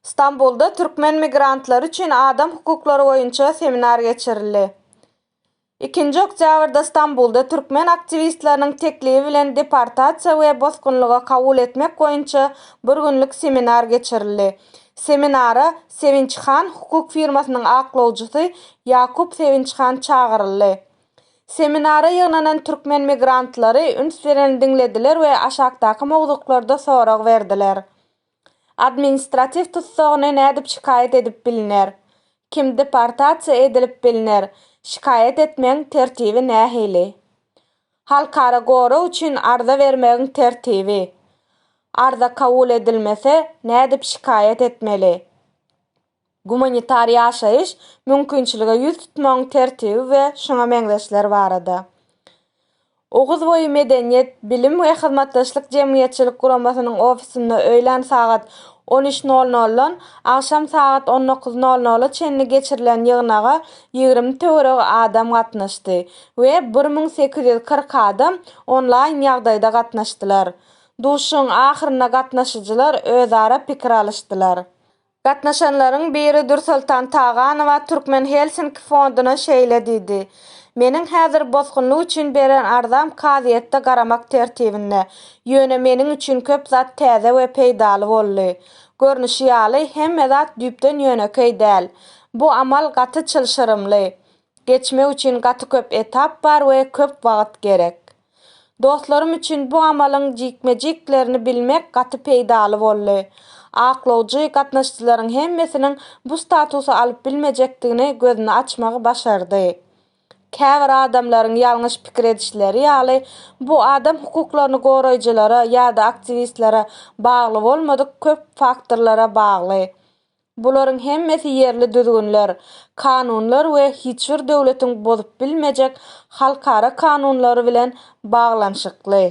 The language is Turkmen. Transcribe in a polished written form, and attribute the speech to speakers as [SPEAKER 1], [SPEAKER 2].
[SPEAKER 1] Stambulda türkmen migrantlary üçin adam hukuklary boýunça seminar geçirildi. Ikinji oktýabrda Stambulda türkmen aktiwistleriniň teklibi bilen deportasiýa we bosgunlyga kabul etmek boýunça bir günlük seminar geçirildi. Seminara Sevinçhan hukuk firmasynyň aklawjysy Ýakup Sevinçhan çagyryldy. Seminara ýygnanan türkmen migrantlary üns bilen diňlediler we aşakdaky mowzuklarda sorag berdiler. Administratiw tussagyny nädip şikaýat edip bilner? Kim deportasiýa edilip bilner? Şikaýat etmegiň tertibi nähili? Halkara gorag üçin arza bermegiň tertibi. Arza kabul edilmese, nädip şikaýat etmeli? Gumanitar ýaşaýyş mümkinçilige ýüz tutmagyň tertibi we şuňa meňzeşler barada. Oguzboýy medeniýet, bilim we hyzmatdaşlyk jemgyýetçilik guramasynyň ofisinde öýlän sagat on üç nol noldan agşam sagat on dokuz nol nola çenli geçirilen ýygnaga 20 töweregi adam gatnaşdy we 1840 adam onlaýn ýagdaýda gatnaşdylar. Duşuşygyň ahyrynda gatnaşyjylar özara pikir alyşdylar. Gatnaşanlaryň biri Dürsoltan Taganowa Türkmen Helsinki fonduna şeýle diýdi, Meniň häzir bosgunlyk üçin beren arzam kazyýetde garamak tertibinde. Ýöne meniň üçin köp zat täze we peýdaly boldy. Görnüşi ýaly, hemme zat düýpden ýönekeý däl. Bu amal gaty çylşyrymly. Geçmek üçin gaty köp etap bar we köp wagt gerek. Dostlarym üçin bu amalyň jikme-jiklerini bilmek gaty peýdaly boldy. Aklawjy gatnaşyjylaryň hemmesiniň bu statusy alyp bilmejekdigini gözüni açmagy başardy. Käbir adamlaryň ýalňyş pikir edişleri ýaly, bu adam hukuklaryny goraýjylara ýa-da aktiwistlere bagly bolmadyk köp faktorlara bagly. Bularyň hemmesi ýerli düzgünler, kanunlar we hiç bir döwletiň bozup bilmejek halkara kanunlary bilen baglanyşykly.